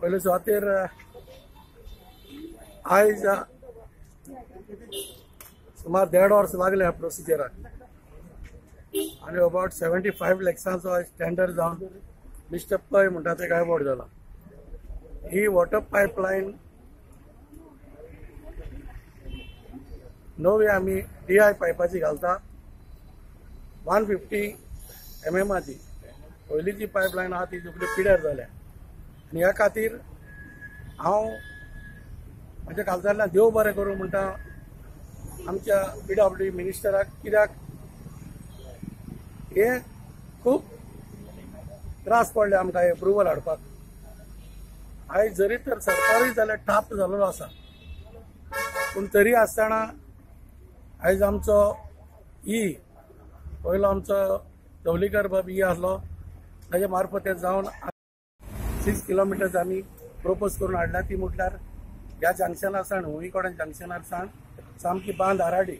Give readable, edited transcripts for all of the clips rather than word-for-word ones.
पयले सुवातेर आयज सुमार 1.5 वर्स लागले ह्या प्रोसिजराक आनी अबावट 75 लॅक्सांचो आयज टेंडर जावन मिस्टर पै म्हणटा ते गायबोड जाला. ही वॉटर पायपलायन नवी आमी DI पायपाची घालता 150 mm पयलींची पायपलायन आहा ती सगळी पिड्यार जाल्या आनी ह्या खातीर हांव म्हज्या कालजातल्यान देव बरें करूं म्हणटा आमच्या PWD मिनिस्टराक, कित्याक हे खूब त्रास पडले आमकां एप्रुवल हाडपाक. आयज जरी तर सरकारूय जाल्यार ठाप जाल्लो आसा, पूण तरी आसतना आयज आमचो ई पयलो आमचो दवलीकर बाब ई आसलो, ताजे मार्फत जावन 6 किलोमिटर्स आमी प्रोपोज करून हाडल्या. ती म्हटल्यार ह्या जंक्शनार सावन हुंवी कडेन जंक्शनार सावन सामकी बांद आराडी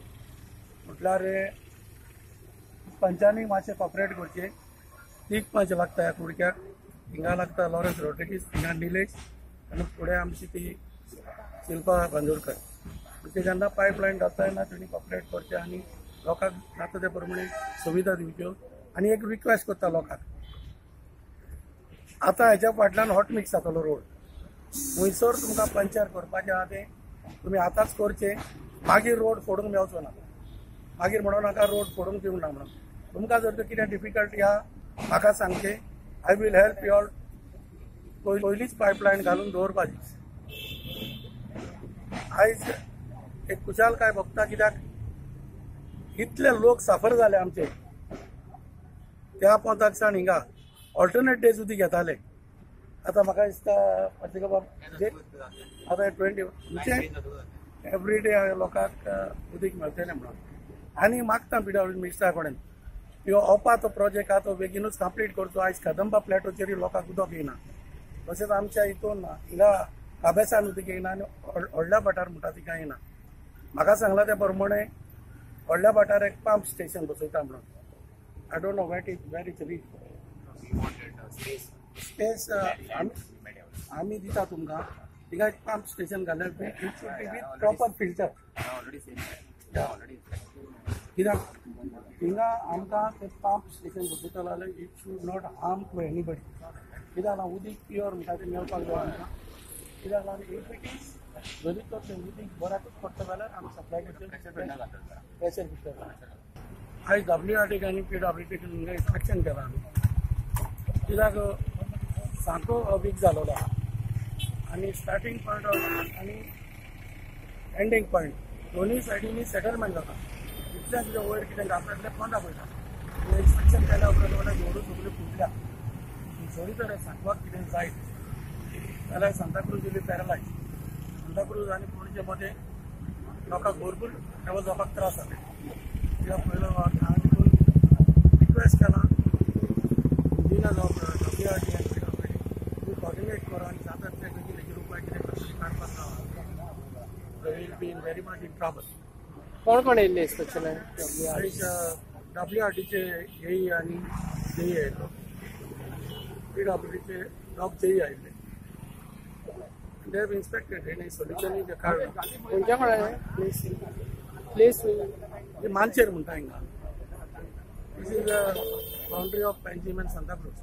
म्हटल्यार पंचांनी मातशें कॉपरेट करचें. 3 पंच लागता ह्या कुडक्याक, हिंगा लागता लॉरन्स रोड्रिगीस, हिंगा निलेश आनी फुडें आमची ती शिल्पा बांदोडकर. म्हणजे जेन्ना पायपलायन घालता तेन्ना तेणी कॉपरेट करचें आनी लोकांक जाता ते प्रमाणे सुविधा दिवच्यो. आनी एक रिक्वेस्ट करता लोकांक, आतां हेच्या फाटल्यान हॉट मिक्स जातलो रोड, थंयसर तुमकां पंचर करपाचें आहा तें तुमी आतांच करचें, मागीर रोड फोडूंक मेळचो ना, मागीर म्हणूं नाका रोड फोडूंक दिवंक ना म्हणून. तुमकां जर कितें डिफिकल्टी आहा म्हाका सांगचें, I will help you all. पयलींच पायपलायन घालून दवरपाची. आयज एक खुशालकाय भोगता कित्याक इतले लोक साफर जाले आमचे त्या पोंताक सावन हिंगा ऑल्टरनेट डेज उदीक घेताले. आतां म्हाका दिसता बाब आतां 20 म्हणजे एवरी डे लोकांक उदीक मेळटलें म्हणून. आनी मागता PWD मिनिस्टरा कडेन ह्यो ओपा तो प्रोजेक्ट आहा तो बेगीनूच कंप्लीट करचो. आयज कदंबा प्लॅटोचेरूय लोकांक उदक येना, तशेंच आमच्या हितून हिंगा काबेसान उदीक येना आनी व्हडल्या भाटार म्हणटा तिका येना. म्हाका सांगलां ते प्रमाणे व्हडल्या भाटार एक पंप स्टेशन बसयता म्हणून. I don't know where is reach space आमी दिता तुमकां. थिंगा एक पंप स्टेशन घाल्यार it should be with proper filter, कित्याक थिंगा आमकां ते पंप स्टेशन बसयता जाल्यार it should not harm to anybody. कित्याक उदीक प्युअर म्हणटा तें मेळपाक जाय आमकां. कित्याक लागून if it is जरी तर तें उदीक बऱ्याकूच पडटा जाल्यार आमी सप्लाय करचें प्रेशर फिल्टर. आयज WRT आनी PWD inspection केलां आमी, कित्याक सामको वीक जालोलो आहा आनी स्टार्टींग पॉयंट आनी एंडींग पॉयंट दोनूय सायडींनी सेटलमेंट जाता. इतल्यान कितें वयर कितें घातलें पोंदा पडटा. इन्स्पेक्शन केल्या उपरांत जाल्यार जोडू सगळ्यो फुटल्या. जरी तर सांगपाक कितें जायत जाल्यार सांताक्रूज इल्ली पॅरलायज. सांताक्रूज आनी पणजे मदें लोकांक भरपूर ट्रॅवल जावपाक त्रास जाता. कित्याक पयलो हांवें तितून रिक्वेस्ट केलां इंजिनियर जावं WRT आनी PWD तुमी कॉर्डिनेट करा आनी जाता तितले बेगीन हेजेर उपाय कितें करतले काडपाक जावं. Will be in very much in trouble. कोण कोण येयल्ले इन्स्पेक्शनाक? आयज WRTचे एई आनी जेई आयिल्लो, PWDचे डॉक जेई आयिल्ले. They have inspected आनी सोल्युशनूय ते काडलां. खंयच्या कोणा प्लेस मानचेर म्हणटा हिंगा. This is the boundary of Panjim and Santacruz.